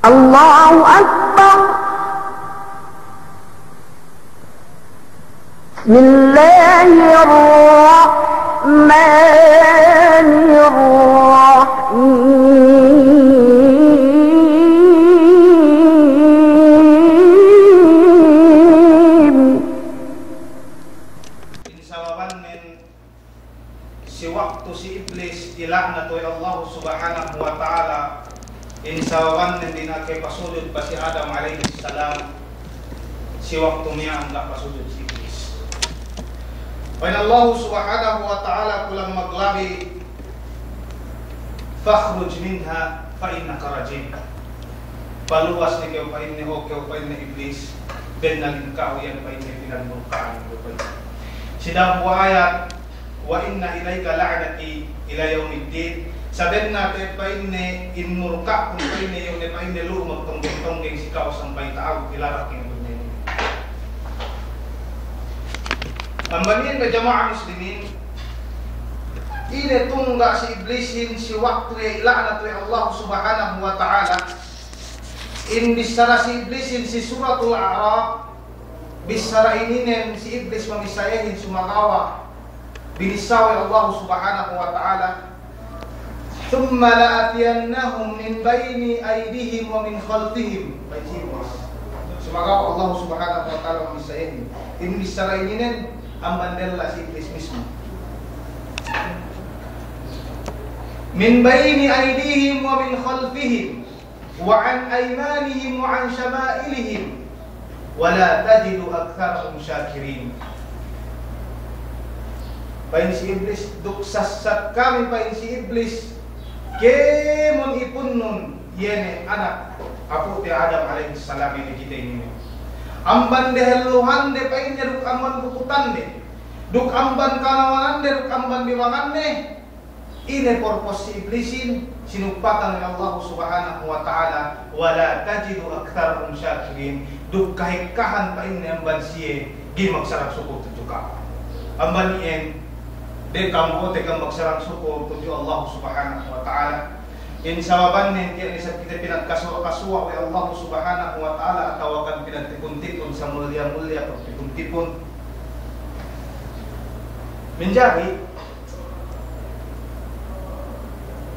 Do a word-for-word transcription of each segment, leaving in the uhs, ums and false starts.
الله أكبر. بسم الله الرحمن الرحيم. In sababannen si waktu si Iblis ila'nat we' Allah Subhanahu wa Ta'ala, in sababannen dina'ak pasujud pa si Adam alayhis salam, si waktu miya'an ga' pasujud si Iblis. Pa'in Allah Subhanahu wa Ta'ala kulang maglabi, "Fakhruj minha fa innaka rajim." Paluwas ne kew pa'inne, o kew pa'inne Iblis, bennalin ka'u iyan pa'inne pinagmurka'an kew pa'inne. Si dambuwa' ayat, "Wa inna ilayka la'nati ila yawmiddin." Sabennal te pa'inne in murka'kun pa'inne iyu' ne pa'inne lu'u magtonggeng-tonggeng si ka'u sampay ta'abut ilarak in dunya inin. Amban iyan me' jama'a muslimin, ine tungga' si Iblisin si waktu iye ila'nat we' Allah Subhanahu wa Ta'ala. In bissara si Iblisin si Suratul A'raf, bissara ininen si Iblis mamisayehin sumagawa' binissa we' Allah Subhanahu wa Ta'ala, "Thumma la'atiyannahum min bayni aydihim wa min khalfihim." Pa'in si Iblis. Sumagawa' Allah Subhanahu wa Ta'ala mamisayehin. In bissara ininen amban della' si Iblis mismu. "Min bayni aydihim wa min khalfihim." "Wa an aymanihim wa an shama'ilihim, wa la tajidu aktharahum shakirin." Pa'in si Iblis, duk sassat kami pa'in si Iblis, kēmon ipunnun, iye ne anak apu'te Adam alayhis salam, iye ne kite inin. Amban dehelluhande pa'inne duk amban bukutande, duk amban kanawanande duk amban bibanganne, ine purpose si Iblisin, sinugpatan we' Allah Subhanahu wa Ta'ala, "Wa la tajidu aktharahum shakirin," duk kahekkahan pa'inne amban siye ga'i magsarang sukur tudju ka'u. Amban iyan, de' ka'am bo'ote ka'am magsarang sukur tudju Allah Subhanahu wa Ta'ala. In sababannen tiya' ne isab kite pinagkasuwa'-kasuwa' we' Allah Subhanahu wa Ta'ala atawa kan pinagtipun-tipun, samulliya-mulliya pagtipun-tipun. Manjari,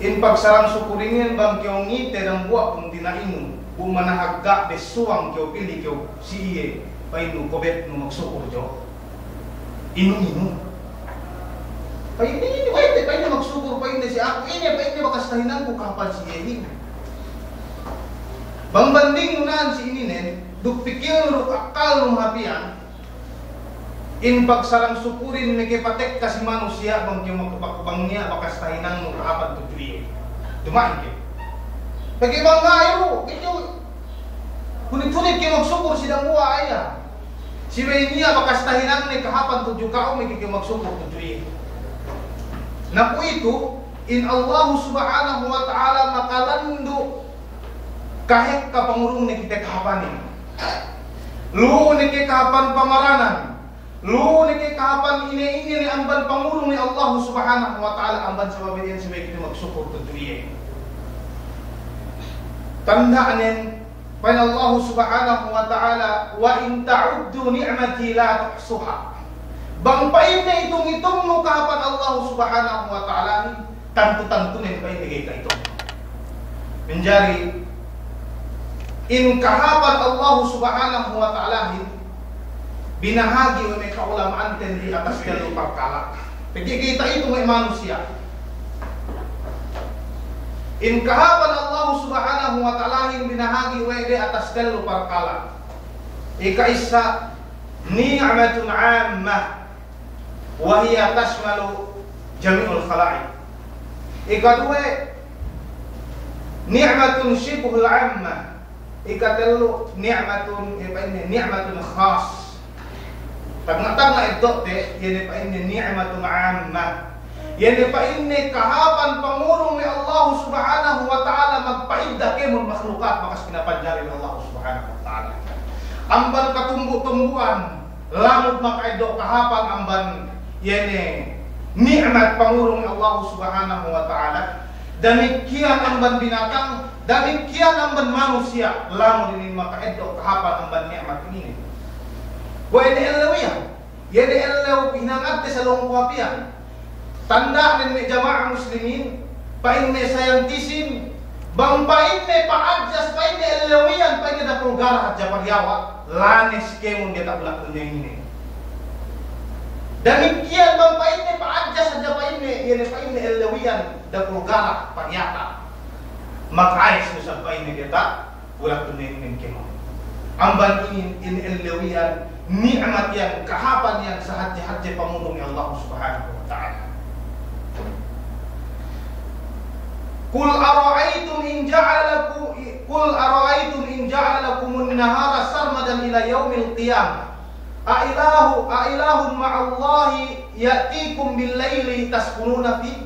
in pagsarang sukur inin bang kew ngite dambuwa' pungtina'inu, bu manahagga' bessuwang kew pili kew si iye, pa'innu, "Kobetnu magsukur jo'." Inu-inu. Pa'inne, "Ine, pa'inne, pa'inne magsukur, pa'inne si aku, ine, pa'inne bakas tahinangku kahāpan si iyehin." Bang bandingnu na'an si ininen, duk pikilnu duk akkalnu hap iyan, in pagsarang sukurin meke patekka si manusiya' bang kew mak-, bang niya' bakas tahinangnu kahāpan tudju iye. Duma'in kew. Pegge' bang ga'i du, kew hunit-hunit kew magsukur si dambuwa' iyan. Subey niya' bakas tahinangne kahāpan tudju ka'u, meke kew magsukur tudju iye. Na kuwe'itu, in Allahu Subhanahu wa Ta'ala makalandu' kahekka pangurungne kite kahāpanin. Lu'u ne ke kahāpan pamaranan, lu'u ne ke kahāpan ine-ine ne amban pangurung ne Allahu Subhanahu wa Ta'ala, amban sabab iyan subey kite magsukur tudju iye. Tanda'nen, pa'in Allahu Subhanahu wa Ta'ala, "Wa in ta'uddu ni'mati la tuhsuha." Bang pa'inne itung-itungnu kahāpan Allahu Subhanahu wa Ta'alahin, tantu-tantunen pa'inne ga'i ta'itung. Manjari, in kahāpan Allahu Subhanahu wa Ta'alahin, binahagi' we' me' ka'ulama'anten diyata' tellu parkala'. Pegge' ga'i ta'itung we' manusiya'. In kahāpan Allahu Subhanahu wa Ta'alahin binahagi' we' diyata' tellu parkala'. Ika'issa, ni'matun 'ammah, wa hiya tashmalu jami'al khala'iq. Ikaduwe, ni'matun shibhul 'ammah. Ikatellu, ni'matun, iye pa'inne, ni'matun khassah. Tagna'-tagna' eddo'te, iye ne pa'inne ni'matun 'ammah. Iye ne pa'inne kahāpan pangurung ne Allahu Subhanahu wa Ta'ala magpa'idda kēmon makhlukat bakas pinapanjari ne Allahu Subhanahu wa Ta'ala. Amban katumbu'-tumbu'an, lamud maka'eddo' kahāpan amban iye ne ni'mat pangurung ne Allahu Subhanahu wa Ta'ala. Damikkiyan amban binatang, damikkiyan amban manusiya', lamud inin maka'eddo' kahāpan amban ni'mat inin. Kuwe' inin ellew iyan. Iye ne ellew hinangante sa longko hāp iyan. Tanda'nen me' jama'a muslimin, pa'in me' sayantisin, bang pa'inne pa'adjust pa'inne ellew iyan, pa'inne dakul gara' hadja pariyawa', lane si kēmon diyata' bulak dunya inin. Damikkiyan bang pa'inne pa'adjust hadja pa'inne, iye ne pa'inne ellew iyan, dakul gara' pariyata'. Maka'ayes du isab pa'inne diyata' bulak dunya inin kēmon. Amban inin, inin ellew iyan, ni'mat iyan, kahāpan iyan, sahadje-hadje pamudung Allah Subhanahu wa Ta'ala. قل أرأيتم إن جعل لكم، قل أرأيتم إن جعل لكم النهار سرمدا إلى يوم القيامة أإله، أإله مع الله يأتيكم بالليل تسكنون فيه.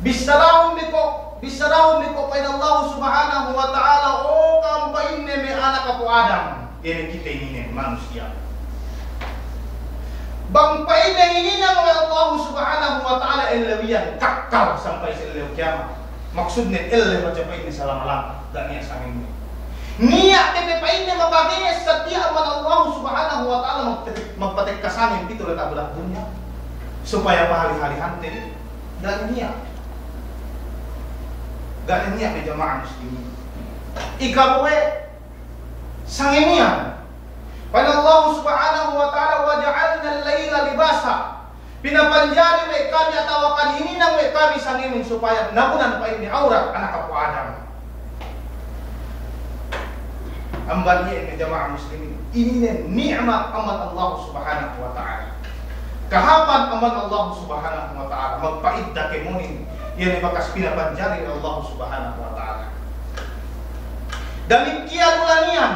Bissarahun bi ko', bissarahun bi ko' pa'in Allah Subhanahu wa Ta'ala, o ka'am pa'inne me' anak apu' Adam, iye ne kite ininen manusiya'. Bang pa'inne hinang we' Allah Subhanahu wa Ta'ala ellew iyan, kakkal sampay si ellew kiyamat. Maksudnen ellew hadja pa'inne salama-lama, ga' niya' sangem ne. Niya' te pe pa'inne mabagey saddiya amban Allah Subhanahu wa Ta'ala magte-, magpatekka sangem pitu diyata' bulak dunya. Supaya pahali-halihante, ga' niya'. Ga' niya' me' jama'a muslimin. Ikaruwe, sangem iyan. Pa'in Allah Subhanahu wa Ta'ala, وجعلنا الليل لباسا. Pinapanjari we' kami atawa kan hininang we' kami sangemin supaya nabunan pa'inne awrat anak apu' Adam. Amban iye me' jama'a muslimin, ininen ni'mat amban Allah Subhanahu wa Ta'ala. Kahāpan amban Allah Subhanahu wa Ta'ala, magpa'idda kēmonin, iye ne bakas pinapanjari we' Allah Subhanahu wa Ta'ala. Damikkiyan ulan iyan.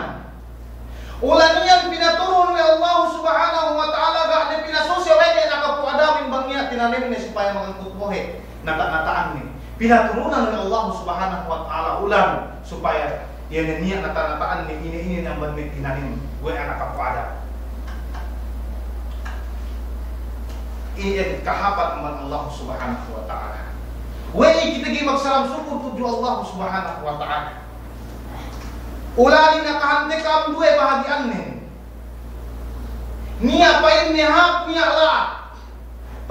Ulan iyan pinaturun we' Allah Subhanahu wa Ta'ala, ga' ne pinasuse we' de anak apu' Adamin bang niya' tinanemne supaya mangangkut bohe' nata'-nata'anne. Pinaturunan we' Allah Subhanahu wa Ta'ala ulan supaya iye ne niya' nata'-nata'anne ine-ine ne amban me' tinanem we' anak apu' Adam. Iyan kahāpan amban Allah Subhanahu wa Ta'ala. We'ey kite ga'i magsalam sukur tudju Allah Subhanahu wa Ta'ala. Ulanin akahante ka'am duwe bahagi'annen. Niya' pa'inne hāp, niya' la'at.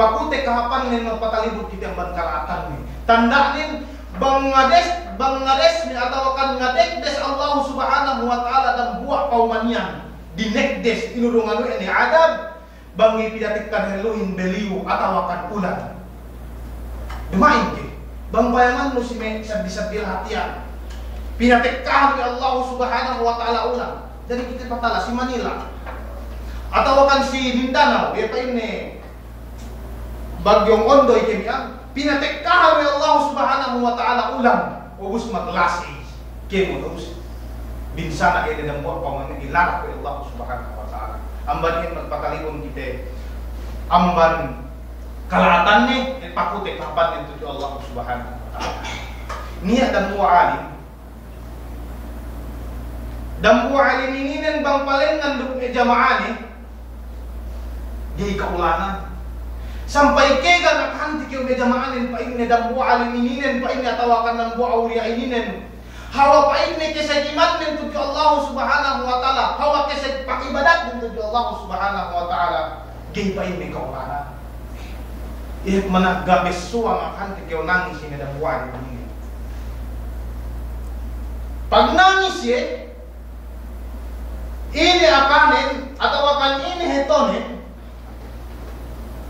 Pakute kahāpannen magpatalibut kite amban kala'atannen. Tanda'nen bang ngades, bang ngadesne atawa kan ngadekdes Allah Subhanahu wa Ta'ala dambuwa' pa'uman iyan. Dinekdes inurungan we' ne adab. Bang ga'i pinatekkahan lu'u in beliyu atawa kan ulan. Duma'in ke, bang bayangannu si me' saddi-saddi lahat iyan. Pinatekkahan we' Allah Subhanahu wa Ta'ala ulan. Jadi kite patala si Manila. Atawa kan si Mindanao, iye pa'inne Bagyong Ondoy kēmon iyan. Pinatekkahan we' Allah Subhanahu wa Ta'ala ulan. Ubus maglasi. Kēmon ubus binsana' iye dambuwa' pa'uman iyan ilarak we' Allah Subhanahu wa Ta'ala. Amban iyan magpatalibut kite amban kala'atanne, pakute kahāpanne tudju Allah Subhanahu wa Ta'ala. Niya' dambuwa' alim. Dambuwa' alim ininen bang palengngan duk me' jama'ane, ga'i ka'ulanan. Sampay kēgan akahante kew me' jama'anen pa'inne dambuwa' alim ininen pa'inne atawa kan dambuwa' awliya' ininen. Hawal pa'inne keseg imannen tudju Allah Subhanahu wa Ta'ala. Hawal keseg pangibadatten tudju Allah Subhanahu wa Ta'ala. Ga'i pa'inne ka'ulanan. Iye managga' bessuwang akahante kew nangis ine dambuwa' inin. Pagnangis iye, ine akanen, atawa kan ine hetonen,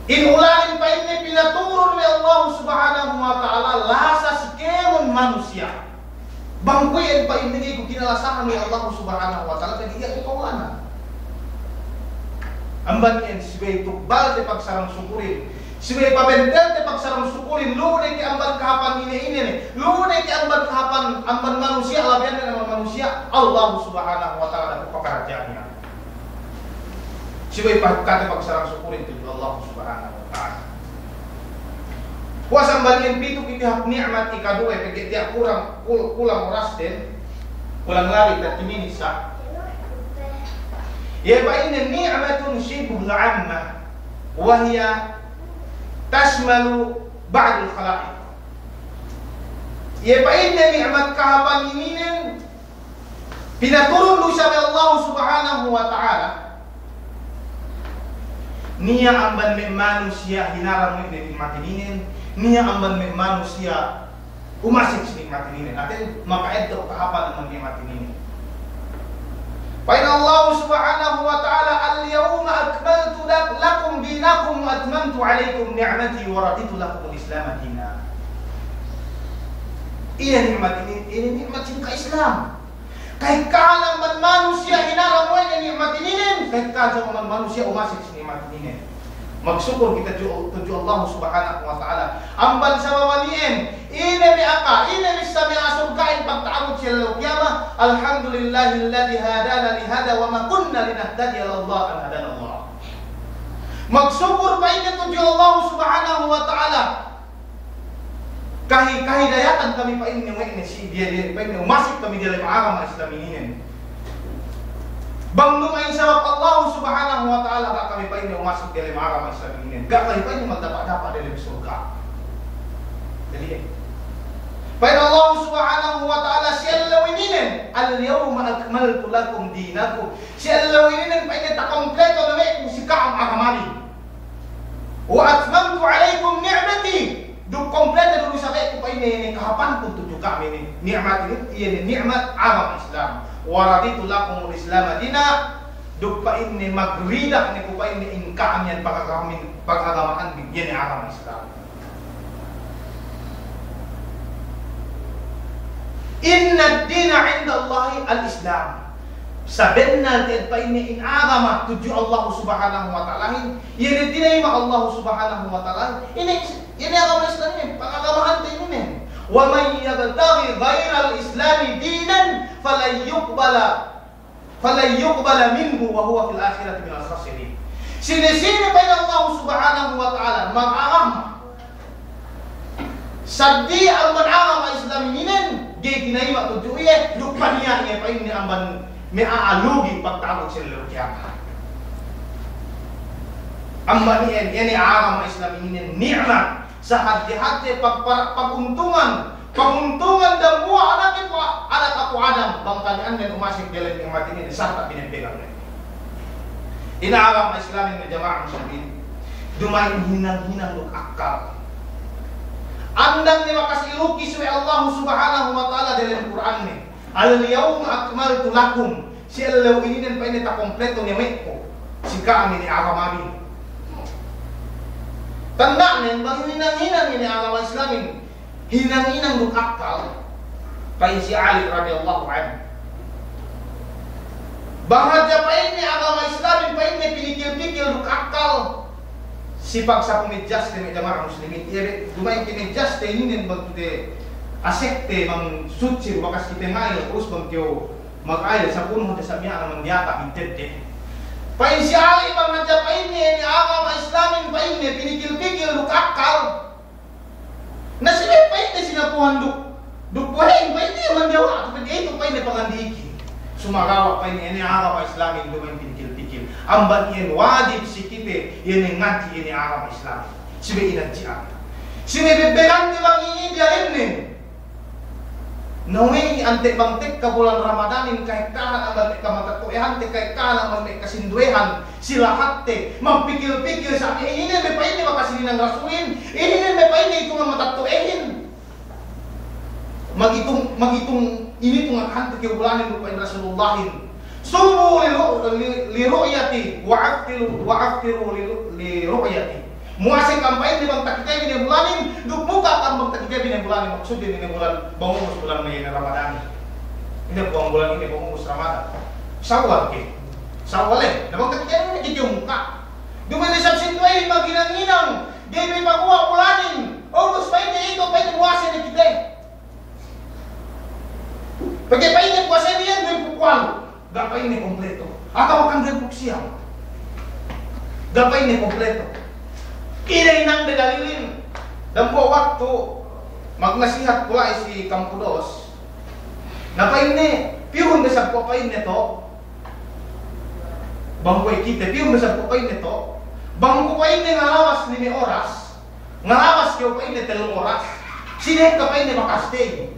in ulanin pa'inne pinaturun we' Allah Subhanahu wa Ta'ala lasa si kēmon manusiya'. Bang kuwe' iyan pa'inne ga'i ku kinalasahan we' Allah Subhanahu wa Ta'ala, pegge' iye ku ka'ulanan. Amban iyan subey tukbalte pagsarang sukulin. Subey pabentelte pagsarang sukulin. Lu'u ne ke amban kahāpan ine-ine ne. Lu'u ne ke amban kahāpan, amban manusiya', labihan ne amban manusiya'. Allah Subhanahu wa Ta'ala da'a ku pakaradja'an iyan. Subey pag-, kite pagsarang sukulin tudju Allah Subhanahu wa Ta'ala. Puwas amban iyan pitu kite hap ni'mat ikaduwe, pegge' tiya' kulang, kul-, kulang orasten, kulang labi thirty minutes sa. Iye pa'inne ni'matun shibhul 'amma, wa hiya tashmalu ba'dal khala'iq. Iye pa'inne ni'mat kahāpan ininen, pinaturun du isab we' Allahu Subhanahu wa Ta'ala. Niya' amban me' manusiya' hinaram we' ne ni'mat ininen, niya' amban me' manusiya' umasek si ni'mat ininen. Hātinen maka'eddo' kahāpan amban ni'mat ininen. Pa'in Allahu Subhanahu wa Ta'ala, "Al-yawma akmaltu lak-, lakum dinakum wa atmamtu alaykum ni'mati wa raditu lakumul Islama dina." Ine ni'mat inin? Ine ni'mat sin ka-Islam. Ka'ekkahan amban manusiya' hinaram we' ne ni'mat ininen, ka'ekkahan amban manusiya' umasek si ni'mat ininen. Magsukul kite tudju, tudju Allah Subhanahu wa Ta'ala. Amban sabab iyan, ine me' aka, ine me' sa me' a'a surga'in pagta'abut si ellew kiyamat, "Alhamdulillahilladhi hadana li hadha wa ma kunna linahtadiya laula an hadana Allah." Magsukul kite tudju Allah Subhanahu wa Ta'ala. Kahi-, kahidayatan kami pa'inne we' ne si, diye, diye, pa'inne umasek kami diyalem agama Islam ininen. Bang duma'in sabab Allah Subhanahu wa Ta'ala ga' kami pa'inne umasek diyalem agama Islam ininen, ga' kami pa'inne magdapa'-dapa' diyalem surga'. Jadi, pa'in Allah Subhanahu wa Ta'ala si ellew ininen, "Al-yawma akmaltu lakum dinakum." Si ellew ininen pa'inne takompleto ne we' ku si ka'am agamabi. "Wa atmamtu alaykum ni'mati." Duk kompleto du isab we' ku pa'inne inin kahāpanku tudju ka'am inin. Ni'mat inin, iye ne ni'mat agama Islam. "Wa raditu lakumul Islama dina." Duk pa'inne magrida ne ku pa'inne in ka'am iyan pagagamin, pagagama'anbi, iye ne agama Islam. "Inna ad-dina 'inda Allahi al-Islam." Sabennal te'ed pa'inne in agama tudju Allah Subhanahu wa Ta'alahin, iye ne tinayima' Allah Subhanahu wa Ta'alahin, ine, iye ne agama Islam inin, pagagama'ante inin. "Wa man yabtaghi ghayral Islami dinan falan yuqbala, falan yuqbala minhu wa huwa fil akhirati minal khasirin." Sine-sine pa'in Allah Subhanahu wa Ta'ala magagama seddili amban agama Islam inin, ga'i tinayima' tudju iye, duk paniya' iye pa'inne amban me' a'a lugi' pagta'abut si ellew kiyamat. Amban iyan, iye ne agama Islam inin ni'mat, sahadje-hadje pag-, pag-, paguntungan, paguntungan dambuwa' anak aku, anak aku Adam, bang kani'annen umasek diyalem ni'mat inin, sarta' binebbegan ne. Ine agama Islamin me' jama'a muslimin, duma'in hinang-hinang duk akkal. Andang ne bakas ilukis we' Allah Subhanahu wa Ta'ala diyalem Kur'anne, "Al-yawma akmaltu lakum." Si ellew ininen pa'inne takompleto ne we' ku si ka'am inin agamabi. Tanda'nen bang hinang-hinang inin agama Islamin, hinang-hinang duk akkal. Pa'in si Ali radiyallahu anhu, bang hadja pa'inne agama Islamin pa'inne pinikil-pikil duk akkal, si pagsapu medjaste me' jama'a muslimin, iye be, duma'in ke medjaste ininen bang kite asekte bang sutsi bakas kite ngayil, terus bang kew magayil sapunu hadja sa' miya'an amban diyata' mintedde. Pa'in si Ali bang hadja pa'inne inin agama Islamin pa'inne pinikil-pikil duk akkal. Na si me' pa'inne sinapuhan duk, duk bohe'in pa'inne amban diyawa', tapi ga'i itu pa'inne pangandiki. Sumagawa' pa'inne inin agama Islamin duma'in pinikil-pikil. Amban iyan wajib si kite, iye ne ngadji' inin agama Islamin. Subey inadji'an. Sine bebbegante bang inin diyalemnen. Na we'ey ante' bang tekka bulan Ramadanin, ka'ekkahan amban me' kamatetto'ehante, ka'ekkahan amban me' kasinduwehan si lahatte, magpikil-pikil sa' inin me' pa'inne bakas hininang Rasulin, inin me' pa'inne itungan matetto'ehin. Magitung, magitung, initung akahante kew bulanin, pa'in Rasulullahin. Sumu li ru-, li, li ru'yati, wa aftiru, wa aftiru li ru-, li ru'yati. Muwase kam pa'inne bang takitebi ne bulanin, duk buka kam bang takitebi ne bulanin, maksudne ne bulan, bang ubus bulan me' Ramadan. Ine bang bulan ine bang ubus Ramadan. Sawal ke. Sawal e. Na bang takitebi ne kite muka. Duma'in isab sinduwehin maghinang-hinang. Ga'i bi paguwa' bulanin. Ubus pa'inne itu, pa'inne muwase ne kite. Pegge' pa'inne puwase ne iyan duwempū' walu'. Ga' pa'inne kompleto. Atawa kan duwempū' siyam. Ga' pa'inne kompleto. Ine hinangde dalilin? Dambuwa' waktu magnasihat ku la'i si Kampu Dos. Na pa'inne, piyuhun be isab ku pa'inne to. Bang kuwe' kite, piyuhun be isab ku pa'inne to. Bang ku pa'inne ngalawas lime oras. Ngalawas kew pa'inne tellu oras. Sine ka pa'inne bakas te.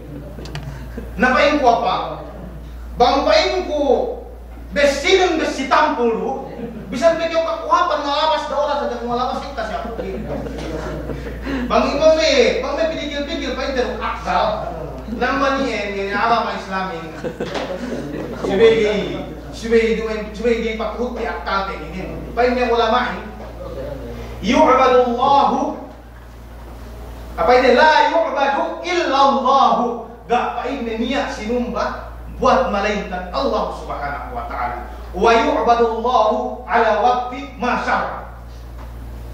Na pa'inku apa? Bang pa'inku bessinun bessi tampul du, bisan pe kew kakuhapan ngalabas da oras hadja ngalabas ekka si aku. Bang, bang me, bang me pidikil-pikil pa'inte duk aksal. Namanya ini, ini agama Islamin. Subey, subey, subey patuhut ti akkalte inin. Pa'inne ulama'in, yu'badullahu Apa inin? La yu'badu illallahu. Ga' pa'inne niya' sinumba buwat malaingkan Allah Subhanahu wa Ta'ala. Wa yu'badullahu ala wafqi ma syara'.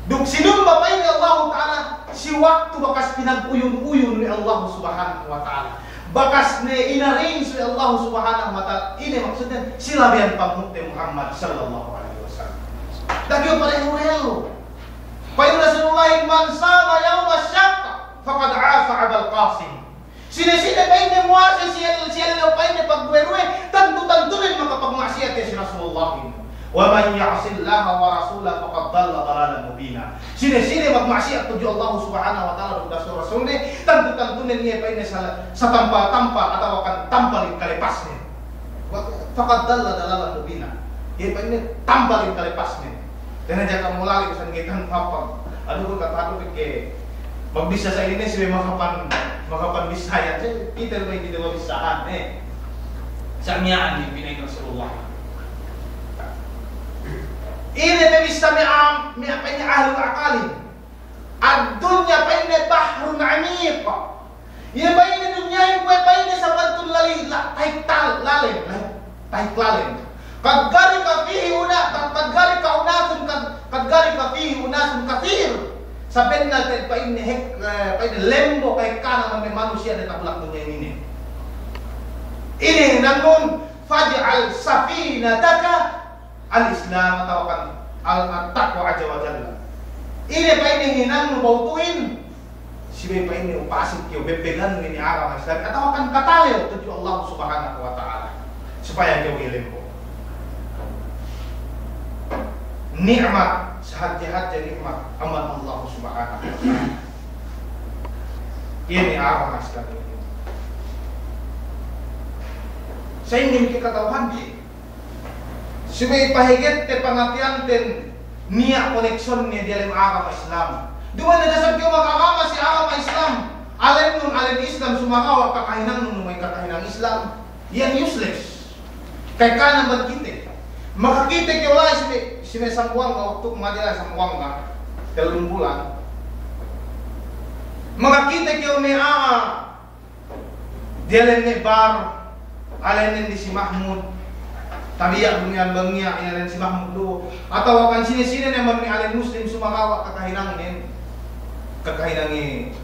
Duk sinumba pa'inne Allah Ta'ala si waktu bakas pinag-uyun-uyun we' Allah Subhanahu wa Ta'ala. Bakas ne inarrange we' Allah Subhanahu wa Ta'ala. Ine maksudnen? Si labeyan panghu'te Muhammad sallallahu alaihi wasallam. Da'a kew parehu-rehu. Pa'in Rasulullah, "Man sama yawma syakk, faqad asa Abal Qasim." Sine-sine pa'inne muwase si el-, si ellew pa'inne pagduwe-duwe, tantu-tantunen makapagma'siyat iye si Rasulullah. "Wa man ya'sillaha wa rasulahu faqad dalla dalalan mubina." Sine-sine magma'siyat tudju Allah Subhanahu wa Ta'ala duk Rasul-Rasulne, tantu-tantunen iye pa'inne sa-, satampal-tampal atawa kan tampal in kalepasne. Wa-, faqad dalla dalalan mubina. Iye pa'inne tampal in kalepasne. Dena jaka mulali usan getan papang. Anu ku kata anu ke magbissā sa inin si makapan, makapan Bisayan. Sa kite lu kite magbissāhan, eh. Sa miya'an inin pina'in Rasulullah. Inin pe bissā me' am-, me' pa'inne ahlul aqalin. Ad-dunya pa'inne bahrun amiq. Iye pa'inne dunyahin kuwe' pa'inne sabantun lali-, la-, tahik tal-, lalem, la-, tahik lalem. Qad gharika fihi una-, qad, qad gharika unasun, qad, qad gharika fihi unasun kathir. Sabennal te pa'inne hek-, eh, pa'inne lembo kahekkanan me' manusiya' ne tabulak dunyahin inin. Inin hinangnun, faj'al safinataka al-Islam atawa kan al-, at-taqwa azza wa jalla. Ine pa'inne hinangnu bawtuhin, subey pa'inne upasin kew bebbegan inin agama Islam atawa kan katalew tudju Allah Subhanahu wa Ta'ala. Supaya kew iye lembo. Ni'mat, sahadje-hadje ni'mat amban Allah Subhanahu wa Ta'ala. Inin agama Islam inin. Sa'ingge miki kata'uhan di Subey pahegette pangateyanten niya' koneksiyonne diyalem agama Islam. Duma'in ne dasar kew magagama si agama Islam, alennun alen Islam, sumagawa' kakahinangnun duma'in kakahinang Islam, iyan useless. Kahekkanan amban kite. Makakite kew la'i si me', si me' Sambuwangga, waktu ku madi la'i Sambuwangga, tellum bulan. Makakite kew me' a'a Diyalem ne bar, alennen di si Mahmud. Tabiya' du miya'an bang niya' inalen si Mahmud du. Atawa kan sine-sine ne man me' alen Muslim sumagawa' kakahinangnen. Kakahinangnen.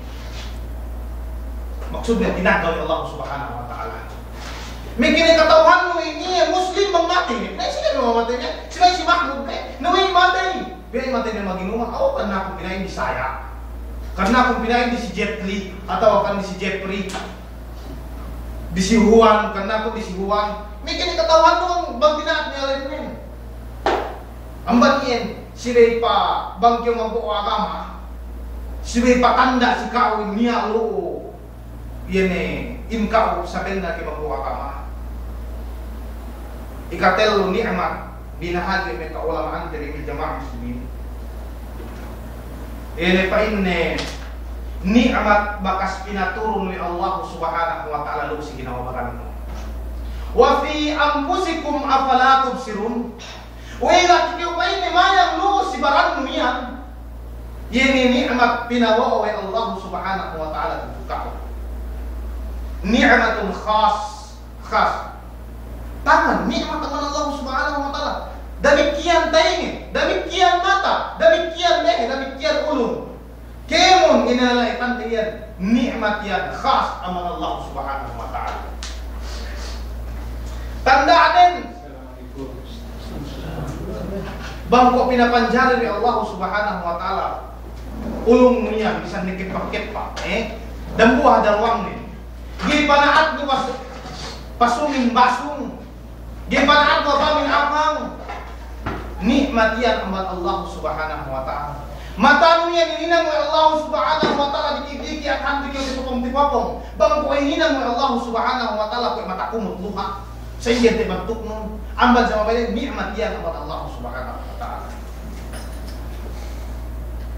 Maksudnen tinagga' we' Allah Subhanahu wa Ta'ala. Miki ne kata'uhannu inin iye Muslim bang matey ne. Na sine ne mamatey ne? Sine si Mahmud ne. Na we' matey. Pina'in matey ne maginuman, aw, karna aku pina'in di saya. Karna aku pina'in di si Jet Li, atawa kan di si Jeffrey. Di si Juan, karna aku di si Juan. Miki ne kata'uhannu bang pina'in ne alennen. Amban iyan, subey pa bang kew magbo'o agama. Subey patanda' si ka'u niya' lu'u. Iye ne, in ka'u sabennal ke magbo'o agama. Ikatellu ni'mat, binahagi' me' ka'ulama'ante bi jama'ah muslimin. Iye ne pa'inne, ni'mat bakas pinaturun we' Allah Subhanahu wa Ta'ala lu'u si ginawa barannu. Wa fi anfusikum afala tubsirun. We'ey ga' kew pa'inne mayam lu'u si barannu iyan. Iye ne ni'mat pinabo'o we' Allah Subhanahu wa Ta'ala tudju ka'u. Ni'matun khas, khas. Tangan, ni'mat amban Allah Subhanahu wa Ta'ala. Damikkiyan taynge, damikkiyan mata, damikkiyan lehe, damikkiyan ulung. Kēmon inala'i tante iyan, ni'mat iyan khas amban Allah Subhanahu wa Ta'ala. Tanda'nen, bang kuwe' pinapanjari we' Allah Subhanahu wa Ta'ala ulungnu iyan, bisan ne keppa-keppa, eh? Dambuwa' hadja luwangnen. Ga'i pana'atnu pas-, pasungin basung. Ga'i pana'atnu apangin apang. Ni'mat iyan amban Allah Subhanahu wa Ta'ala. Matanu iyan hininang we' Allah Subhanahu wa Ta'ala diki'-diki' akan diki' dikopong-dikopong. Bang kuwe' hininang we' Allah Subhanahu wa Ta'ala kuwe' mata kumut luha. Sa'ingge te bantuknun. Amban sabab iyan ni'mat iyan amban Allah Subhanahu wa Ta'ala.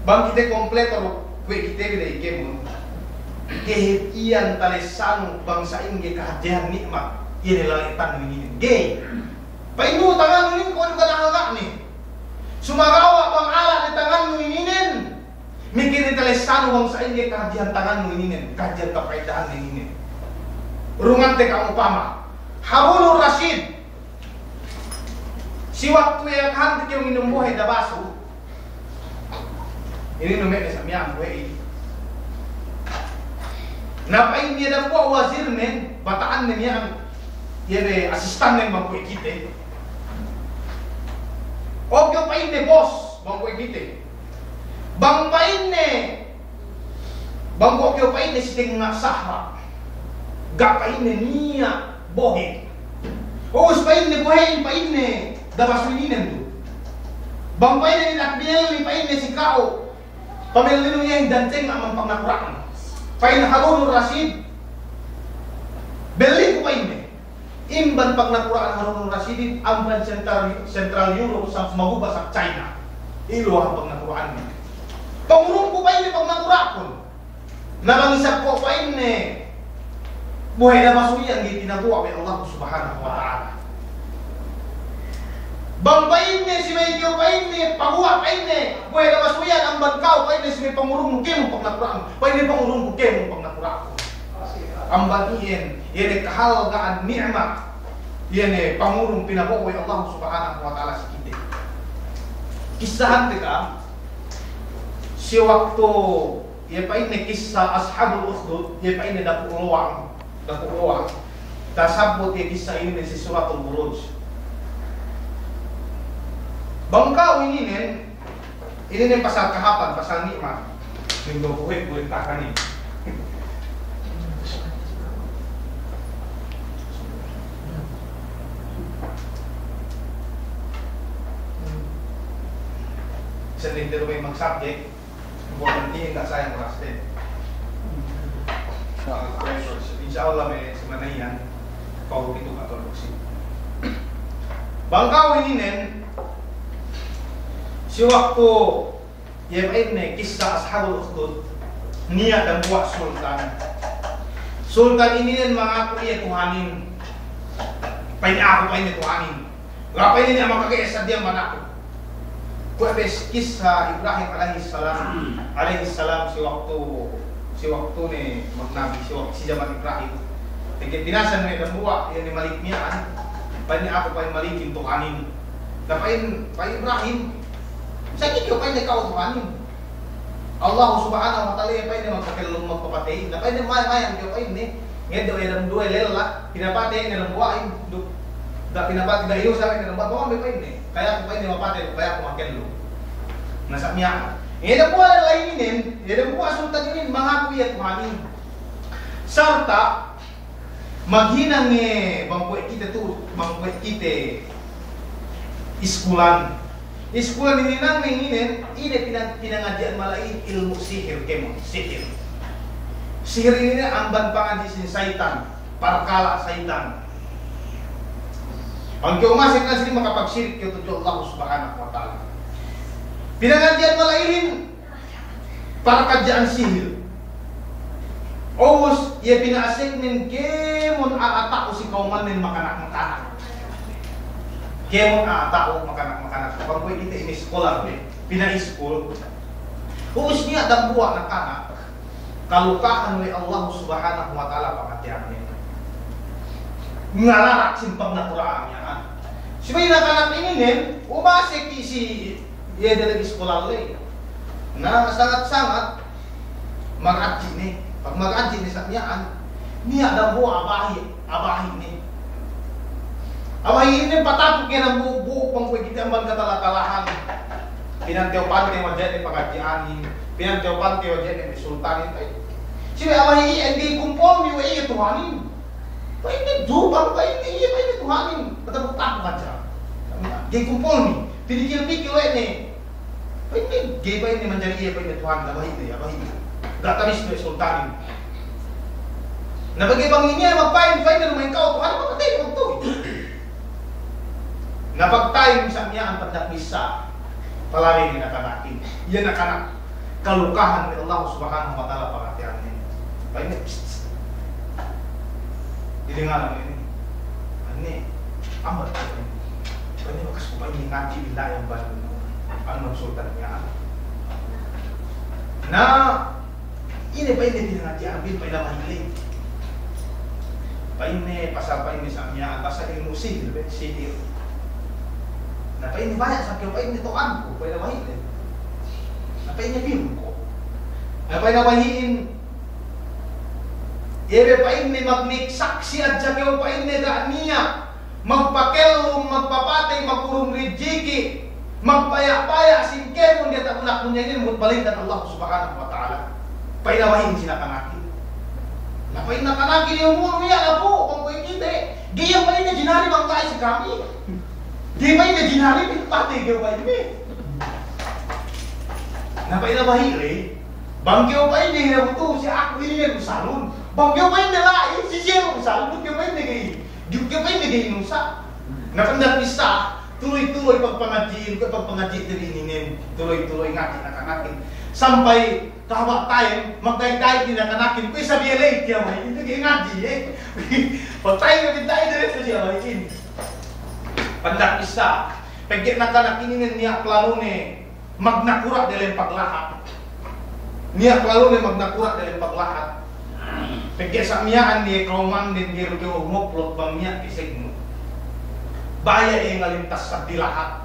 Bang kite kompleto kuwe' kite bi da'i kēmon. Ga'i hep iyan talessanu bang sa'ingge kahadjehan ni'mat iye ne lale'tannu ininen. Ga'i. Pa'innu tangannu inin kuwe' du gana halga'ne. Sumagawa' bang ala' ne tangannu ininen, miki ne talessanu bang sa'ingge kahadjehan tangannu ininen, kahadjehan kapa'idahanne ininen. Urungante ka'am upama Harunur Rashid. Si waktu iye kahante kew nginum bohe' dabasu. Ininum we' ne sa' miya'an bohe'in. Na pa'in iye dambuwa' wazirnen, bata'anne miya'an, iye ne asistannen bang kuwe' kite. O kew pa'inne bos bang kuwe' kite. Bang pa'inne, bang kuwe' kew pa'inne si tengnga' sahara'. Ga' pa'inne niya' bohe'. Ubus pa'inne bohe'in pa'inne dabasu ininen du. Bang pa'inne niya' belli pa'inne si ka'u. Pamellinu iyan dancenga' amban pagnakura'nu. Pa'in Harunur Rashid, belliku pa'inne. Amban pagnakura'an Harunur Rashidin, amban Central, Central Europe, sa' maguba' sa' China. Ilu hap pagnakura'anne. Pangurungku pa'inne pagnakura'kun. Na bang isab ko' pa'inne, bohe' dabasu iyan ga'i tinaguwa' we' Allah Subhanahu wa Ta'ala. Bang pa'inne si me' kew pa'inne, paguwa' pa'inne, bohe' dabasu iyan amban ka'u pa'inne si me' pangurungnu kēmon pagnakura'nu, pa'inne pangurungku kēmon pagnakura'ku. Amban iyan, iye ne kahalga'an ni'mat, iye ne pangurung pinabo'o we' Allah Subhanahu wa Ta'ala si kite. Kissahante ka'am, si waktu iye pa'inne kissa Ashabul Ukhdud, iye pa'inne dapu' lowang, dapu' lowang. Tasabbut iye kissa ininen si Suratul Buruj. Bang ka'u ininen, ininen pasal kahāpan, pasal ni'mat. Minggu kuwe' kuwe' takanin. Senin te du me' magsabjek. Importante, ga' sayang orasten. Insya Allah me' semana iyan, pa'u pitu ka tolu si. Bang ka'u ininen, si waktu iye pa'inne kissa Ashabul Ukhdud, niya' dambuwa' sultan. Sultan ininen mangaku iye Tuhanin. Pa'inne aku pa'inne Tuhanin. Ga' pa'inne niya' makaka'isa diya' manaku. Kuwe' bes kissa Ibrahim alayhis salam, alayhis salam si waktu, si waktu ne magnabi, si waktu si jaman Ibrahim. Pegge' binasan me' dambuwa', iye ne malik miya'an, pa'inne aku pa'in malikin Tuhanin. Na pa'in, pa'in Ibrahim, sa'ingge kew pa'inne ka'u Tuhanin. Allah Subhanahu wa Ta'ala iye pa'inne magpakellum magpapateyin. Na pa'inne may-, mayam kew pa'inne. Ngeddo' iye dem duwe lella, pinapatey ne dem buwa'in, du-, ga' pinapatey, ga' iyu sa' ne dem buwa', bang me' pa'inne. Kaya aku pa'inne mapatey, kaya aku makellum. Na sa' miya'an. Iye dem buwa' lella ininen, iye dem buwa' sultan inin, mangaku iye Tuhanin. Sarta', maghinang ne bang kuwe' kite tu, bang kuwe' kite iskulan. Iskulan hininang ne inin, ine pina-, pinangadji'an mala'ihin ilmu' sihir kēmon, sihir. Sihir inin amban pangadji' sin saytan, parkala' saytan. Bang kew masek na sini makapagsirik kew tudju Allah Subhanahu wa Ta'ala. Pinangadji'an mala'ihin, Para kadja'an sihir. Ubus, iye pina'asek nen kēmon a'a ta'u si kawmannen makanak-makanak. Kēmon a'a ta'u makanak-makanak. Bang kuwe' kite ine iskola be, pina'iskul. Ubus niya' dambuwa' nakanak, kalukahan we' Allah Subhanahu wa Ta'ala pangadji'annen. Ngalarak sin pagnakura'an miya'an. Subey nakanak ininen, umasek si Iye diyalem iskola ley. Na, sangat-sangat magadji' ne. Pag magadji' ne sa' miya'an, niya' dambuwa' abahi', abahi' ne. Abahi' inin patapuk iye dambuwa' bang kuwe' kite amban katala-talahan. Pinantew-pantew hadja ne pangadji'anin, pinantew-pantew hadja ne sultanin. Ay, subey abahi' iyan ga'i kumpulmi we' iye Tuhanin. Pa'inne du bang, pa'inne iye, pa'inne Tuhanin. Patapuk-tapuk hadja. Ga'i kumpulmi. Pinikil-pikil we' ne. Pa'inne, ga'i pa'inne manjari iye pa'inne Tuhan, na bahi' ne, ya bahi' ne. Ga' tabis ne sultanin. Na pegge' bang ine magpa'in, pa'inne duma'in kew Tuhan, mapatey kew tu. Na pagta'u isab miya'an, pandak bissā, palabey ne nakanakin. Iye nakanak kalukahan we' Allah Subhanahu wa Ta'ala pangateyannen. Pa'inne, psst, psst. Didengaran inin. Pa'inne, ambat pa'inne. Pa'inne, bakas ku pa'inne ngadji' billahi amban, amban sultan miya'an. Na, ine pa'inne pinangadji'an bi, pa'inne bahi' ley. Pa'inne pasal pa'inne sa' miya'an, pasal ilmu' sihir be, sihir. Na pa'inne baya' sa' kew pa'inne to'anku, pa'inne bahi' ley. Na pa'inne biyun ko'. Na pa'inne bahi'in, iye be pa'inne magnik saksi' hadja kew pa'inne ga' niya' magpakellum, magpapatey, magurung rijiki', magbaya'-baya' sin kēmon diyata' bulak dunya inin, mut balikan Allah Subhanahu wa Ta'ala. Pa'in bahi'in si nakanakin. Na pa'in nakanakin, iye umul niya' lapu, bang kuwe' kite, ga'i pa'inne jinari bang la'i si kami. Ga'i pa'inne jinari, pinapatey kew pa'inne. Na pa'in bahi' ley, bang kew pa'inne hinabutu si aku inin usalun. Bang kew pa'inne la'i, si siye usalun, bang kew pa'inne ga'i. Duk kew pa'inne ga'i inusa. Na pandak bissā, tuloy-tuloy pagpangadji'in, kuwe' pagpangadji'te bi ininen, tuloy-tuloy ngadji' nakanakin. Sampay kahaba' time, magda'i-da'i ne nakanakin, kuwe' isab iye ley tiya' bahi'in, ga'i ngadji', eh. Pagta'u ne bidda' ine, kuwe' isab iye bahi'in. Pandak bissā, pegge' nakanak ininen niya' planune, magnakura' dalem paglahat. Niya' planune magnakura' dalem paglahat. Pegge' sa' miya'an ne kawmanden ga'i du kew moplot bang niya' kesegnu. Baya' iye ngalintas seddili lahat.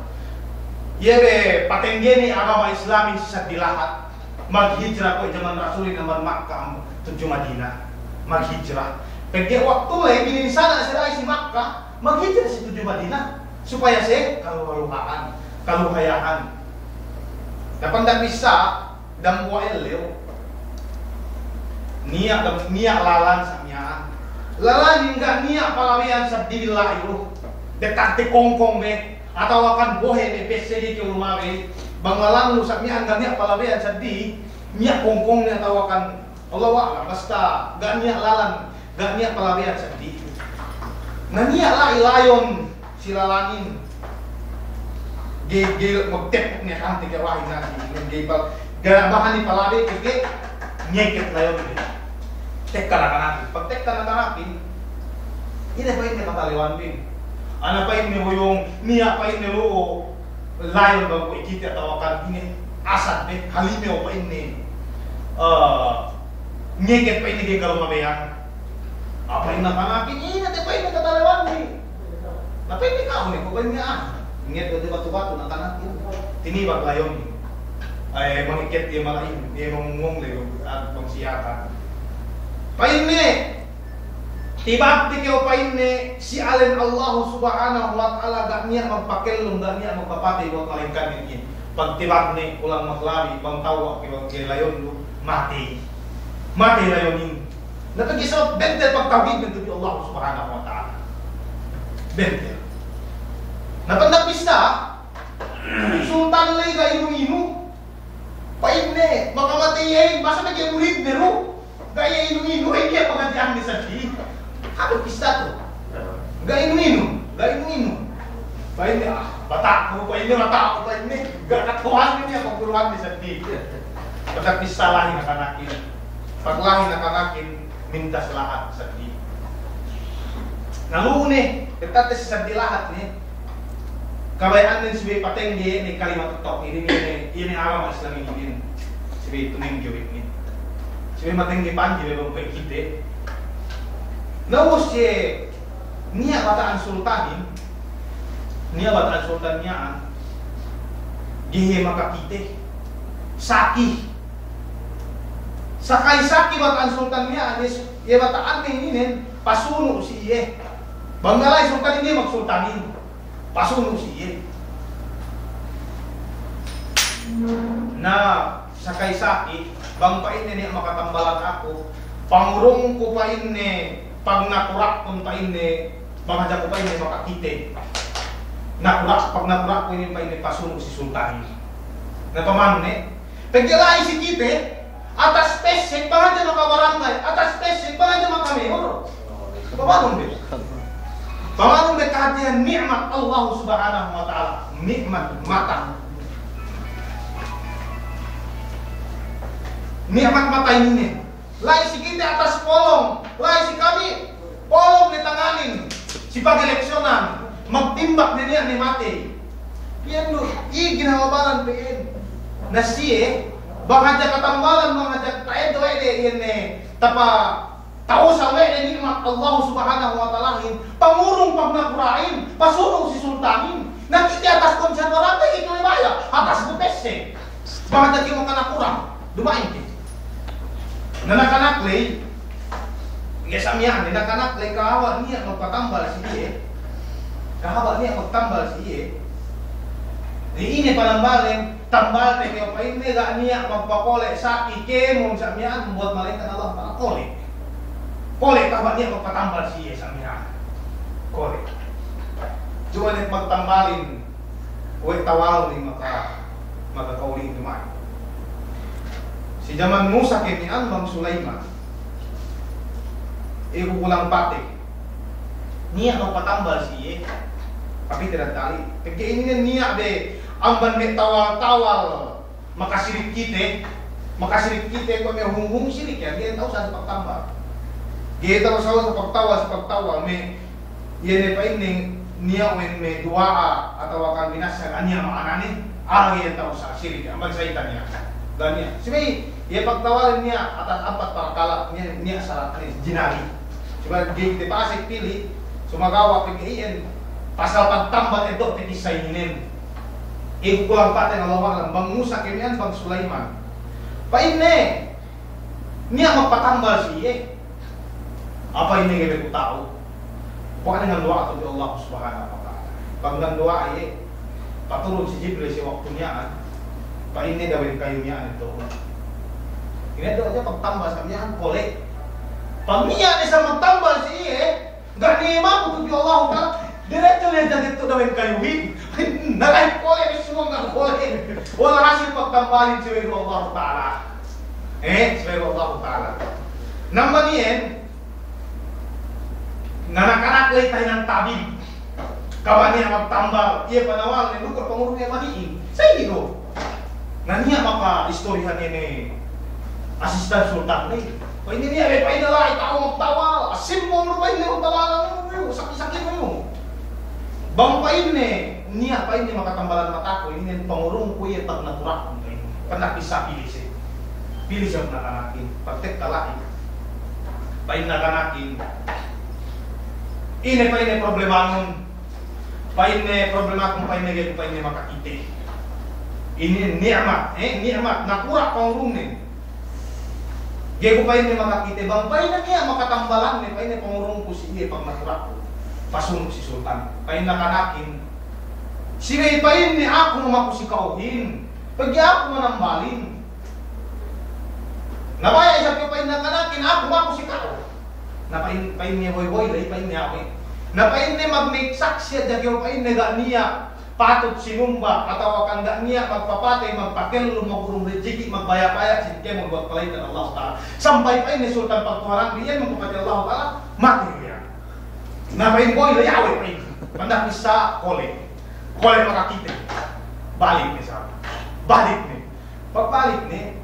Iye be patengge'ne agama Islamin si seddili lahat. Maghijra kuwe' jaman Rasulin amban Makka tudju Madina. Maghijra. Pegge' waktu ley bininsana' si la'i si Makka. Maghijra si tudju Madina supaya siye kaluha-luhahan, kaluhayahan. Na pandak bissā, dambuwa' ellew. Niya' dam-, niya' lalan sa' miya'an. Lalanin ga' niya' palabeyan seddili la'i du. Deka'te kongkong be, atawakan bohe' be, pessegi kew lumabey. Bang lalannu sa' miya'an ga' niya' palabeyan seddili, niya' kongkongne atawakan Allahu a'lam, basta ga' niya' lalan, ga' niya' palabeyan seddili. Na niya' la'i layon si lalanin. Ga'i, ga'i magtepuk ne kante ga'i wahi na si, ga'i pal-, ga' bahani palabey pegge' ngeket layon. Tekka nakanakin, pagtekka nakanakin, ine pa'inne katalewanbin. Ana pa'inne boyong, niya' pa'inne lu'u layon bang kuwe' kite atawakan ine, asad be, halimew pa'inne. Eh, ngeket pa'inne ga'i kalumabeyan. Apa ine nakanakin, ine te pa'inne katalewanbi. Na pa'inne ka'u ne, ko' pa'inne ah. Ngeket te batu-batu nakanakin. Tinibak layon. Ay, mangeket iye mala'i, iye mangungong le, ah, bang siyatan. Pa'inne, Tibakte kew pa'inne si alen Allahu Subhanahu wa Ta'ala, ga' niya' magpakellum, ga' niya' magpapatey buwat malaingkan inin. Pagtibakne kulang maglabi, bang tawwa' kew ga'i layon du, matey. Matey layonin. Na pegge' sabab bentel pagtawhidne tudju Allahu Subhanahu wa Ta'ala. Bentel. Na pandak bissā, sultan ley ga' inu-inu. Pa'inne, makamatey iye, masa pegge' muridne du. Ga' iye inu-inu, iye pangadji'anne seddili. Hāp bissā tu. Ga' inu-inu, ga' inu-inu. Pa'inne, ah, bata'ku, pa'inne, bata'ku, pa'inne. Ga' katuhanne niya' pagguruhanne seddili. Pandak bissā la'i nakanakin. Pagla'i nakanakin, mintas lahat seddili. Na lu'u ne, bettadte si seddili lahat ne. Kabaya'annen subey patengge ne kalimat tawhid inin, inin, inin agama Islam inin. Subey tumengge we' inin. Subey matengge panji we' bang kuwe' kite. Na ubus iye niya' bata'an sultanin, niya' bata'an sultan miya'an, ga'i iye makakite. Saki. Sakay saki bata'an sultan miya'an, iye, iye bata'anne inin, pasunu' si iye. Bang ga' la'i sultan inin, magsultanin. Pasunu' si iye. Na, sakay saki, bang pa'inne niya' makatambalan aku, pangurungku pa'inne, pagnakurakun pa'inne, bang hadja ku pa'inne makakite. Nakura', pagnakurakun inin pa'inne pasunu' si sultanin. Na pamanu ne, pegge' la'i si kite, atas pesek bang hadja makabarangay, atas pesek bang hadja makamayor. Pamanu ne. Pamanu ne kahatihan ni'mat Allah Subhanahu wa Ta'ala. Ni'mat mata. Ni'mat mata inin ne. La'i si kite atas polong, la'i si kami polong ne tanganin, si pageleksiyonan, magtimbak ne niya' ne matey. Iyan du, iye ginhawa baran pe iyan. Na siye, bang hadja katambalan, bang hadja ta'eddo' we' de iyan ne, tapata'usal we' de ni'mat Allah Subhanahu wa Ta'alahin, pangurung pagnakura'in, pasunu' si sultanin. Na kite atas konserva rate itu ne baya', atas du pesek. Bang hadja kew makanakurang, duma'in kew. Na nakanak ley, nge' sa' miya'an, nakanak ley kahaba' niya' magpatambal si iye. Kahaba' niya' magtambal si iye. Di ine panambalen, tambalte kew pa'inne ga' niya' magpakole' sapi kēmon sa' miya'an, buwat malaingkan Allah Ta'ala kole'. Kole' kahaba' niya' magpatambal si iye sa' miya'an. Kole'. Duma'in magtambalin. We' tawal ni maka, maka kawli' duma'in. Si jaman Musa kemi'an bang Sulaiman. Iye ku kulang pate. Niya' magpatambal si iye. Tapi tidak tali. Pegge' inin niya' be amban me' tawal-tawal. Makasirik kite, makasirik kite kuwe' me' hunghung sirik iyan, ga'i ta'usal si pagtambal. Ga'i ta'usal si pagtawal, si pagtawal, me' iye ne pa'inne niya' we' me' duwa'a atawa kan binassa ga' niya' ma'anane, ga'i ta'usal sirik iyan, amban sa'itan iyan. Ga' niya'. Subey iye pagtawalin niya' atas ampat parakala', niya', niya' sarat ne, jinari. Subey ga'i kite pasek pili', sumagawa' pegge' iyan pasal pagtambal eddo'te kissa ininen. Iye ku kulang pate, Allahu a'lam, bang Musa kemi'an bang Sulaiman. Pa'inne, niya' magpatambal si iye. Apa ine ga'i be ku ta'u. Pokokne nganduwa'a tudju Allah Subhanahu wa Ta'ala. Bang nganduwa'a iye, paturun si Jibril si waktu miya'an. Pa'inne dawen kayu miya'an itu. Ine du hadja pagtambal sa' miya'an kole'. Bang niya' ne sa' magtambal si iye, ga' ne maku tudju Allahu Ta'ala, diretso ne hadja didtu dawen kayuhin. Na la'i kole', bisan ga' kole'. Walhasil pagtambalin subey du Allahu Ta'ala. Eh, subey du Allahu Ta'ala. Nambal iyan, nakanak ley tahinang tabib. Kabaya' niya' magtambal, iye panawal ne, luka pangurung ne mani'in. Sa' iye du. Na niya' maka istorihan iye ne asistan sultan ne. Pa'inne niya', be, pa'inne la'i ta'u magtawal. Simple du pa'inne magtawal. Sakit-sakit du. Bang pa'inne, niya' pa'inne makatambalan mataku, inin pangurungku iye pagnakurakun pa'inne. Pernah bisa pili' siye. Pili' siye nakanakin. Pagtekka la'i. Pa'in nakanakin. Ine pa'inne problemanun. Pa'inne, problemakun pa'inne ga'i ku pa'inne makakite. Inin ni'mat, eh, ni'mat, nakurak pangurungnen. Ga'i ku pa'inne makakite, bang pa'inne niya' makatambalanne, pa'inne pangurungku si iye pagnakurakun. Pasunu' si sultan. Pa'in nakanakin. Subey pa'inne aku mamaku si ka'uhin. Pegge' aku manambalin. Na baya' isab kew pa'in nakanakin, aku maku si ka'u. Na pa'in, pa'inne boy-boy ley, pa'inne awe'. Na pa'inne magmake saksi hadja kew pa'inne ga' niya' patut sinumba, atawa kan ga' niya' magpapatey, magpakellum, magurung rijiki', magbaya'-baya' sin kēmon buwat malaingkan Allah Ta'ala. Sampay pa'inne sultan pagtuhanan, iyan magpapatey Allah Ta'ala, matey iyan. Na pa'in boy ley, awe' pa'in. Panda' bisa kole'. Kole' makakite. Balik ne sa'. Balik ne. Pagbalik ne,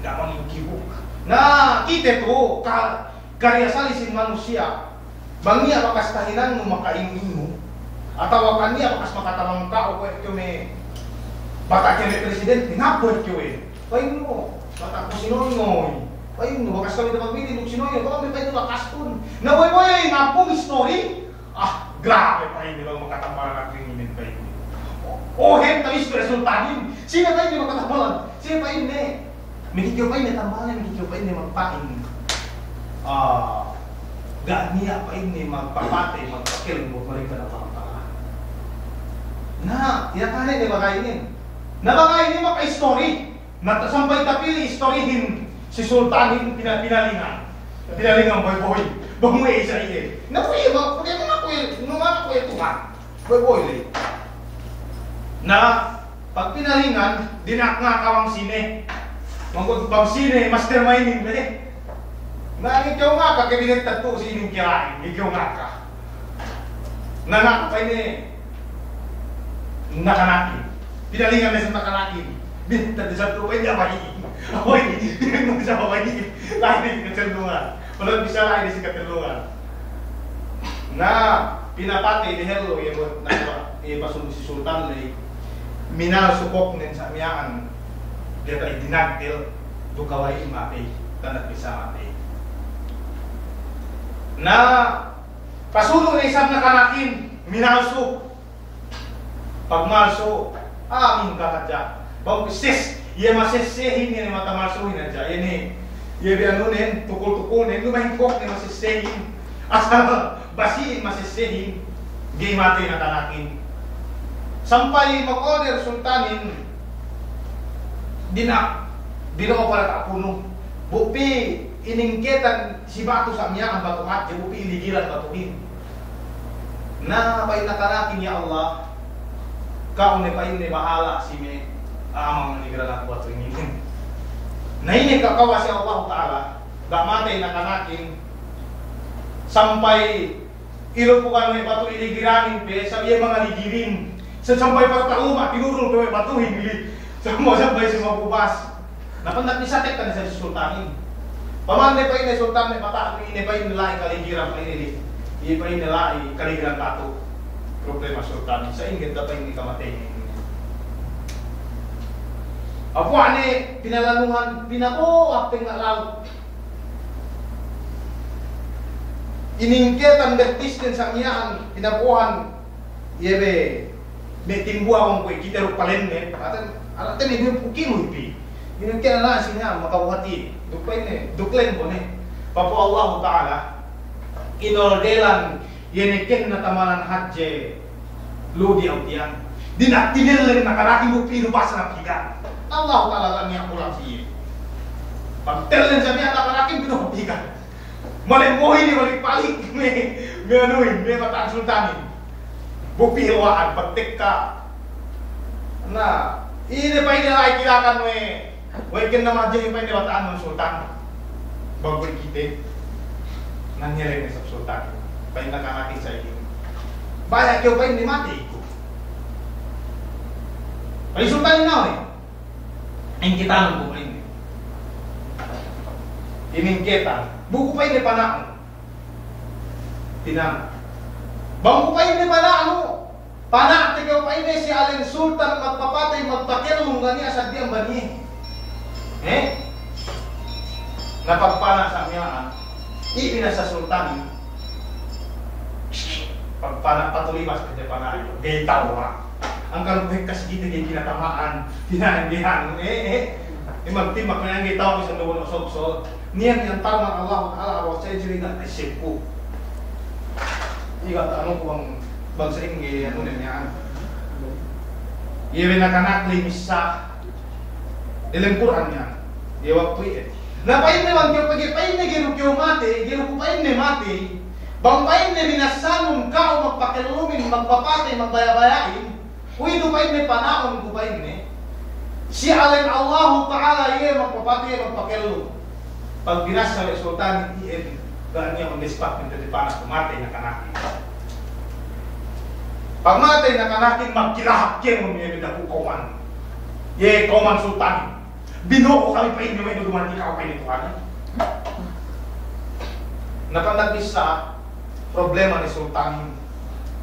ga' mangibuk-ibuk. Na, kite tu, ka-, kariya sali' sin manusiya'. Bang niya' bakas tahinangnu makainu-inu, atawa kan niya' bakas makatabang ka'u kuwe' kew me' bata' kew me' presidente, ngaku kuwe' kew we'. Pa'innu, bata' ku si Noynoy. Pa'innu, bakas kami damagbitin duk si Noynoy, kuwe' me' pa'innu bakaskun. Na, we', we', ngaku istori. Ah, grabe pa'inne bang makatambalan aku inin pa'inne. O, o, hem, tabi' si sultanin. Sine pa'inne makatambalan? Sine pa'inne? Miki kew pa'inne tambalan, miki kew pa'inne magpa'in. Ah, ga' niya' pa'inne magpapatey, magpakellum buwat malaingkan Allah Ta'ala. Na, iye kane ne bagaynen. Na bagaynen maka istori. Na, sampay tapili' istorihin si sultanin pina-, pinalingan. Pinalingan boy-boy. Bang we' sa' iye. Na, kuwe' iye, bang, kuwe' iye, bang, kuwe' iye, bang, kuwe' iye Tuhan. Boy-boy ley. Na, Pag pinalingan, dina'ak ngaka bang sine. Bang, bang sine, mastermind-in be. Na, ga'i kew ngaka, ke binetad tu'u si inin kiyala'in, ga'i kew ngaka. Na, ngaka pa'inne nakanakin. Pinalingan ne sa nakanakin. Binetad ne sa tu'u, pa'inne babayi. Babayi, binetad ne sa babayi. La'i ne si katellungan. Padahal bisa la'i ne si katellungan. Na, pinapatey dehellu iye buwat, na, iye pasundu si sultan ley. Minalsu kōknen sa' miya'an, diyata' dinagdel, duk kawa'i matey, tanda' bisa matey. Na, pasunu' ne isab nakanakin, minalsu. Pagmalsu, a'a mingka hadja. Bang ses, iye masessehin, iye mata malsuhin hadja. Iye ne, iye be anunen, tukul-tukulnen, duma'in kōknen masessehin. Asal basi'in masessehin, ga'i matey nakanakin. Sampay mag-order sultanin, dina'ak, dino'o para ta'punu. Bu pī iningketan si batu sa' miya'an, batu hadje, bu pī iligiran batuhin. Na, pa'in nakanakin, "Ya Allah, ka'u ne," pa'inne, "bahala' si me' a'a mangiligran aku batu inin." Na, ine kakawa' si Allahu Ta'ala, ga' matey nakanakin, sampay ilupukan we' batu iligiranin pe, sa' iye mangaligirin. Sa' sampay pata'uma, tinurul pe we' batuhin, ili. Sampay, sampay si mabubas. Na, pa'in nakisate kan sa' si sultanin. Pamande pa'inne sultan me' pata'u, ine pa'inne la'i kaligiran pa'inne, ili. Iye pa'inne la'i kaligiran batu. Problema sultanin. Sa' ingge ta pa'inne kamateyne. Apu'ane pinalanuhan, pinabo'o hap tengnga' laut. Iningketan bettisnen sa' miya'an, pinabo'ohan, iye be, me' timbuwa' bang kuwe' kite duk palenne, atan, atan te me' duwe pū' kilu ipi. Iningketan na si miya'an, makabuhati, duk pa'inne, duk lembo ne. Papu Allahu Ta'ala, inordelan iye ne kenna tamanan hadje, lu di autiyan. Dina'ak tinellen nakanakin bu pī du basa na pigan. Allahu Ta'ala ga' niya' kulang si iye. Pagtellen sa miya'an nakanakin pī du pigan. Malembohin iye balik-balik me', me' anuhin, me' bata'an sultanin. Bu pī hewa'an, pagtekka. Na, ine pa'inne la'i kilakan we' We' kenna mahadje pa'inne bata'an sultan. Bang kuwe' kite. Nangele ne sab sultan. Pa'in nakanakin sa' inin. Baya' kew pa'inne matey ku. Pa'in sultan inin we'. Ingketanun ku pa'inne. Iningketan. Bu ku pa'inne pana'un. Tinana'. Bang ku pa'inne pana'nu, pana'te kew pa'inne si alen sultan magpapatey, magpakellum ga' niya' saddi amban iye. He? Na pagpana' sa' miya'an, iye binasa sultanin. Pagpana' patulibas hadja pana'in. Ga'i ta'u, ha. Angkan kuwe' kas kite ga'i kinatama'an. Tina'in bihan. Eh, eh. Imag timbak na ga'i ta'u isab du osog-sol. Niya' miya'an parman Allahu Ta'ala, awa' sa' ijri na isipku. Iga' ta'anu ku bang, bang sa'ingge anu ne miya'an. Iye we' nakanak ley missā. Delem Kur'an miya'an. Iye waktu iye. Na pa'inne bang kew pegge' pa'inne ga'i du kew matey, ga'i du ku pa'inne matey. Bang pa'inne binasanun ka'u magpakellumin, magpapatey, magbaya'-baya'in. Kuwe' du pa'inne pana'un ku pa'inne, si alen Allahu Ta'ala iye magpapatey, magpakellum. Pag binasa we' sultanin iyan, ga' niya' undespakte, pa'inte pana'ku matey nakanakin. Pag matey nakanakin, magkilahap kēmon iye me' dapu' kawman. Iye kawman sultanin. Bino'o kami pa'inne, we' du dumating ka'u pa'inne Tuhanin. Na pa'in nagbissā, problema ne sultanin.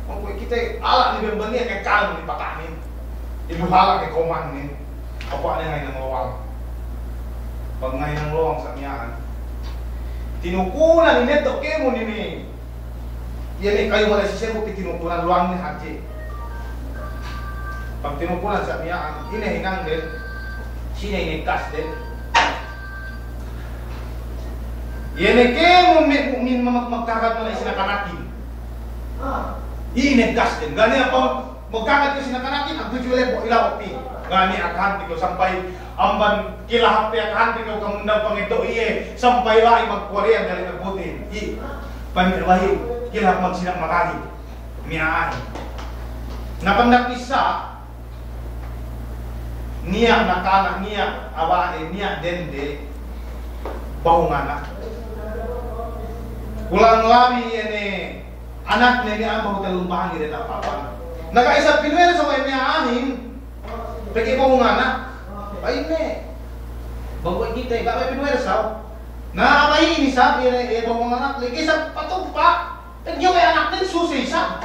Bang kuwe' kite ala' ne bembeniya ke kalan ne pata'nin. Ibu hala' ne komanin. Apa ne ngahinang lowang. Bang ngahinang lowang sa' miya'an. Tinukunan ine to kēmon ine. Iye ne kayu mala si sebu, pī tinukunan luwang ne hadje. Pag tinukunan sa' miya'an, ine hinangden, sine ineggasden. Iye ne kēmon me' mu'min ma-, magkahagad mala si nakanakin. Iye ineggasden. Ga' niya' pa'un magkahagad kew si nakanakin, aku juwe lebo' ilaw pī. Ga' niya' akahante kew sampay amban kilahap pe akahante kew kamundang pangeddo' iye, sampay la'i magkuwariyan dali' nagbutin. I, pa'in me' bahi', kilahap magsina' magagi. Miya'an. Na pandak isa, Niya' nakanak, niya' aba'in, niya' dende, behu nganak. Kulang labi ine anakne niya' behu tellumpū' hangin diyata' papan. Na ga' isab pinuwersa we' miya'anin, pegge' behu nganak. Pa'inne, bang we' kite, ga' we' pinuwersa. Na, pa'inne isab, iye, iye behu nganak, lagi isab patugpa'. Pegge' we' anaknen suse isab.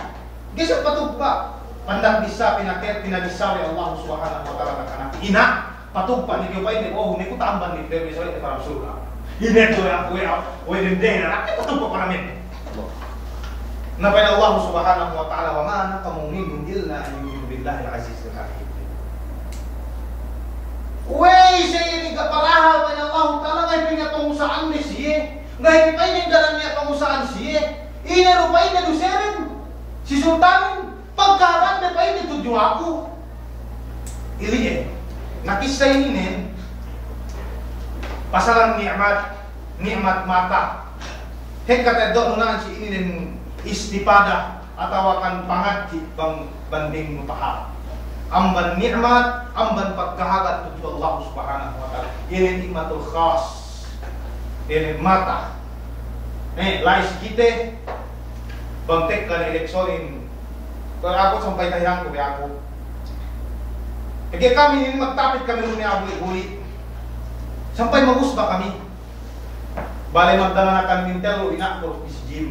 Ga'i isab patugpa'. Pandak bissā pinake-, pinabissā we' Allah Subhanahu wa Ta'ala nakanak. Ina', patugpa' ne kew, pa'inne, oh, ne ku tamban ne kew, bisan we' te parang surga'. Ine tu we' aku, we' aku, we' dende, na, ne patugpa' para men. Na pa'in Allah Subhanahu wa Ta'ala, "Wa ma naqamu minhum illa an yu'minu billahil azizil hamid." Wey, siye inin ga' parahal, pa'in Allah Ta'ala, ga'i pe niya' pangusa'an ne siye. Ga'i pe pa'inne daran niya' pangusa'an siye. Ine du pa'inne dusenen si sultanin. Pagkahagad ne pa'inne tudju aku. Ili'en. Na kissa ininen, pasalan ni'mat, ni'mat mata. Hekka ta'eddo' nuna'an si ininen istifada atawa kan pangadji' bang banding mutahap. Amban ni'mat, amban pagkahagad tudju Allah Subhanahu wa Ta'ala. Inin ni'matul khas. Inin mata. Eh, la'i si kite, bang tekka ne eleksyonin, kuwe' aku sampay tahiyangku, kuwe' aku. Pegge' kami inin magtapit kami inin me' a'a buli'-buli'. Sampay magusba kami. Bale magdanganakan mintellu ina'ku duk si gym.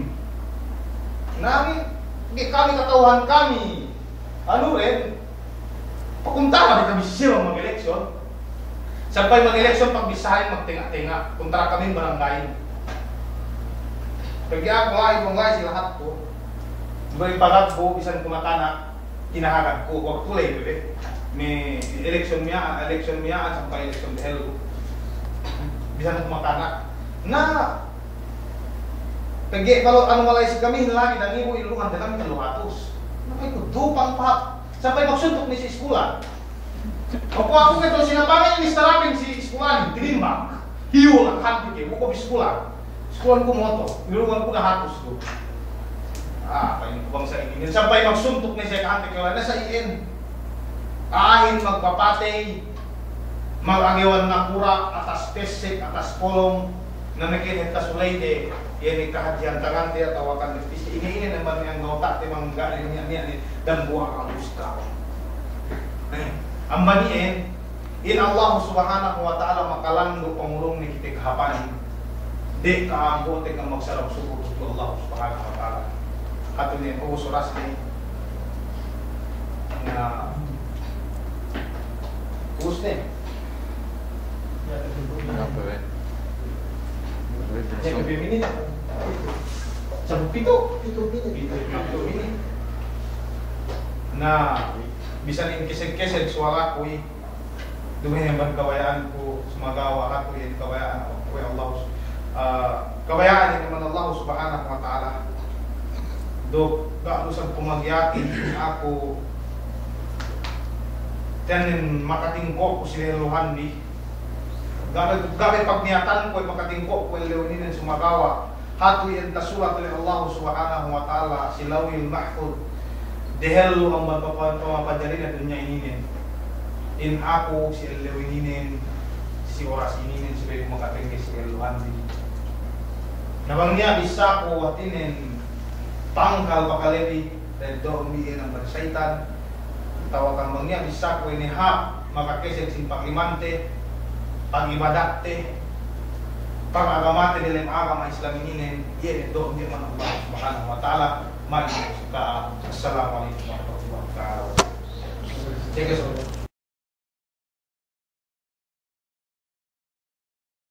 Na, pegge' kami kata'uhan kami. Anu ren, pakuntara bi kami siye bang mag-eleksyon. Sampay mag-eleksyon, pagbissāhin magtenga'-tenga', kuntara kami baranggayin. Pegge' aku la'i, bang la'i si lahatku. Bang pagabbu, bisan ku nakanak, kinahagad ku, waktu la'i bebe. Me' eleksyon miya'an, eleksyon miya'an, sampay eleksyon dehellu. Bisan ku nakanak. Na, pegge' kalu anu mala'i si kami, la'i dangibu, iluhan te kami tellu hatus. Na, pegge' ku dupang pahāp. Sampay magsuntuk ne si iskulan. Aku, aku ketu sinapangan ini si tarapin si iskulan, tinimbang. Hiyu la kanti ke, buko bi iskulan. Iskulan ku moto, nilungan ku dahatus tu. Ah, pa'in ku bang sa' inin. Sampay magsuntuk ne siye kanti ke, wala' na sa' iyan. A'ahin magpapatey, mag-agewan nakura', atas pesek, atas polong, Na meke ne tasuley te, iye ne kahadjihan tangante atawa kan ne piste ine-ine ne amban ne anggawata'te bang ga' ne niya'-niya' ne dambuwa' ka'am usta. Eh, amban iye, in Allah Subhanahu wa Ta'ala makalandu' pangurungne kite kahāpanin, de' ka'am bo'ote ka'am magsarang sukul tudju Allah Subhanahu wa Ta'ala. Hatu ne, ubus orasne. Na, ubus ne. Berapa, Ben? Berapa, Ben? Sampū' pitu. Pitu minit. Pitu, pitu minit. Na, bisan in keseg-keseg suwalaku i. Duma'in amban kabaya'anku, sumagawa' hatu iyan kabaya'an we' Allah, ah, kabaya'an iyan amban Allah Subhanahu wa Ta'ala. Duk, ga' du isab ku magiyati aku, tiya' nen makatingko' ku si dehelluhan bi. Ga' du, ga' du pagniyatanku, eh, makatingko' ku ellew inin, sumagawa' hatu iyan tasulat we' Allah Subhanahu wa Ta'ala si Lawhil Mahfuz. Dehellu amban papa-, pamapanjari ne dunya ininen. In aku si ellew ininen, si oras ininen, subey ku makatengge si ellew inin. Na bang niya' bissāku hātinen pangkal pakalebi, reddo' bi iyan amban seyitan. Atawa kan bang niya' bissāku inin hāp makakeseg sin pag'imante, pag'ibadatte, pag'agamate delem agama Islam ininen, iye ne do'o bi amban Allah Subhanahu wa Ta'ala. Mari suka. Assalamu alaikum warahmatullahi ta'ala wabarakatuh. Thank you so much.